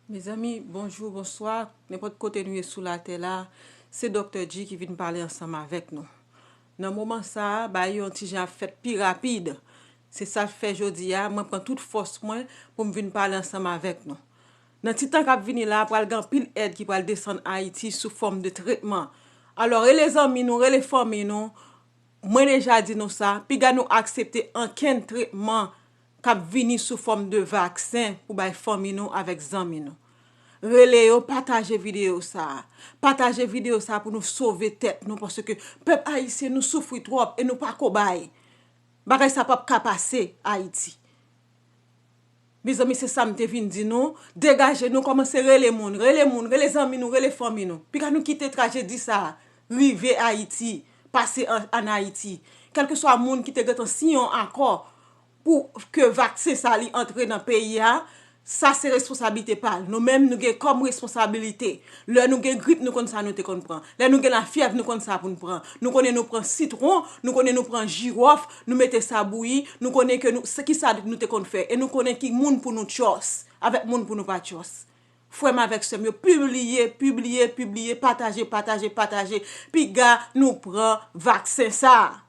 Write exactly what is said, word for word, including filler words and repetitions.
Mezanmi, bonjou, bonswa, nenpòt kote nou ye sou latè la, se Doktè G ki vin pale ansanm avèk nou. Nan moman sa a, bagay yo yon ti jan ap fèt pi rapid. Se sa k fè jodi a, mwen pran tout fòs mwen pou m vin pale ansanm avèk nou. Nan ti tan k ap vini la, pral gen anpil èd ki pral desann Ayiti sou fòm de tretman. Alò, rele zanmi nou, rele fanmi nou. Mwen deja di nou sa, piga nou aksepte ankenn tretman k ap vini sou fòm de vaksen pou bay fanmi nou avèk zanmi nou. Rele yo, pataje videyo sa a. Pataje videyo sa a pou nou sove tèt nou, paske pèp ayisyen nou soufri twòp e nou pa kobay. Bagay sa p ap ka pase Ayiti. Mezanmi, se sa m te vin di nou. Degaje nou, kòmanse rele moun, rele moun, rele zanmi nou, rele fanmi nou. Piga nou kite trajedi sa a rive Ayiti, pase an, an Ayiti. Kèlkeswa moun ki te gentan siyen yon akò pou ke vaksen sa li antre nan peyi a, sa se responsablite pa l. Nou menm, nou gen kòm responsablite. Lè nou gen grip, nou konn sa nou te konn pran. Lè nou gen lafyèv, nou konn sa pou n pran. Nou konnen nou pran sitwon, nou konnen nou pran jiwòf, nou mete sa bouyi, nou konnen ke nou, se ki sa nou te konn fè. E nou konnen ki moun pou nou tchòs, avèk moun pou nou pa tchòs. Frè m avèk sè m yo, pibliye, pibliye, pibliye, pataje, pataje, pataje. Piga nou pran vaksen sa a.